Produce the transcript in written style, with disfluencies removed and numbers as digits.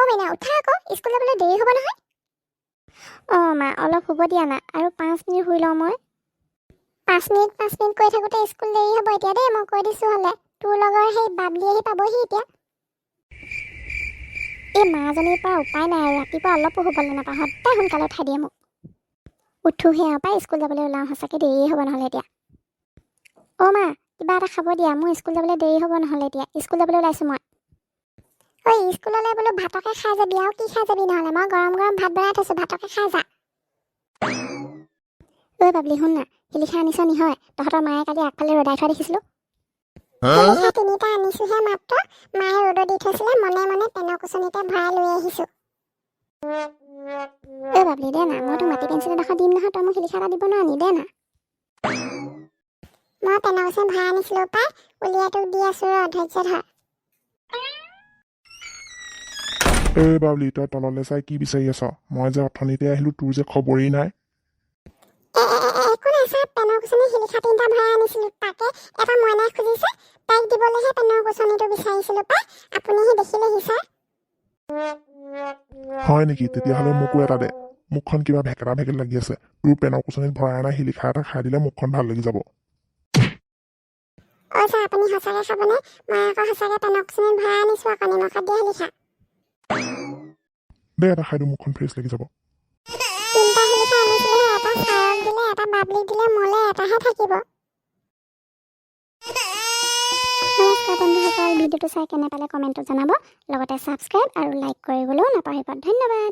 মাইনা, উঠা আকৌ, স্কুল যাবলৈ দেৰি হ'ব নহয়। অঁ মা, অলপ শুব দিয়া না, আৰু 5 মিনিট শুই লওঁ মই। 5 মিনিট 5 মিনিট কৈ থাকোঁতে স্কুল দেৰি হ'ব এতিয়া দেই, মই কৈ দিছোঁ। হ'লে তোৰ লগৰ সেই বাবলি আহি পাবহি এতিয়া। এই মাজনীৰ পৰা উপায় নাই আৰু, ৰাতিপুৱা অলপো শুবলৈ নাপাওঁ, সদায় সোনকালে উঠাই দিয়ে মোক। উঠোহে আৰু পাই, স্কুল যাবলৈ ওলাওঁ। সঁচাকৈ দেৰিয়ে হ'ব নহ'লে এতিয়া। অ' মা, কিবা এটা খাব দিয়া, মোৰ স্কুল যাবলৈ দেৰি হ'ব নহ'লে এতিয়া। স্কুল যাবলৈ ওলাইছোঁ মই। ঐ, স্কুললৈ বোলো ভাতকে খাই যাবি, আৰু কি খাই যাবি নহ'লে? মই গৰম গৰম ভাত বনাই থৈছোঁ, ভাতকে খাই যা। ঐ বাবলি, শুন না, শিলিখা আনিছ নি হয়? তহঁতৰ মায়ে কালি আগফালে ৰ'দাই থোৱা দেখিছিলোঁ। শিলিখা তিনিটা আনিছোঁহে মাত্ৰ। মায়ে ৰ'দত দি থৈছিলে, মনে মনে পেনৰ কুচনিতে ভৰাই লৈ আহিছোঁ। ঐ বাবলি, দে না, মই তোক মাটি পেঞ্চিল এডোখৰ দিম নহয়, তই মোক শিলিখা এটা দিব নোৱাৰ নি? দে না। মই পেনৰ কুচনি ভৰাই আনিছিলোঁ পাই, উলিয়াই তোক দি আছোঁ, ৰ, ধৈৰ্য ধৰ। এই বাবলি, তই তললৈ চাই কি বিচাৰি আছ? মই যে অথনিতে আহিলোঁ, তোৰ যে খবৰেই নাই। এ, এ, এ, একো নাই ছাৰ, পেনৰ কুচনি শিলিখা তিনিটা ভৰাই আনিছিলোঁ, তাকে এটা মইনাই খুজিছে, তাইক দিবলৈহে পেনৰ কুচনিটো বিচাৰিছিলোঁ পাই, আপুনিহে দেখিলেহি ছাৰ। হয় নেকি? তেতিয়াহ'লে মোকো এটা দে। মুখখন কিবা ভেকেলা ভেকেল লাগি আছে। তোৰ পেনৰ কুচনিত ভৰাই অনা শিলিখা এটা খাই দিলে মুখখন ভাল লাগি যাব। অ' ছাৰ, আপুনি সঁচাকৈ খাবনে? মই আকৌ সঁচাকৈ পেনৰ কুচনিত ভৰাই আনিছোঁ আকৌ, নিমখত দিয়া শিলিখা। দে, এটা খাই দিওঁ, মুখখন ফ্ৰেছ লাগি যাব। তিনিটা শিলিখা আনিছিলোহে, এটা ছাৰক দিলে, এটা বাবলিক দিলে, মোলৈ এটাহে থাকিব। নমস্কাৰ বন্ধুসকল, ভিডিঅ'টো চাই কেনে পালে কমেণ্টত জনাব, লগতে ছাবস্ক্ৰাইব আৰু লাইক কৰিবলৈও নাপাহৰিব। ধন্যবাদ।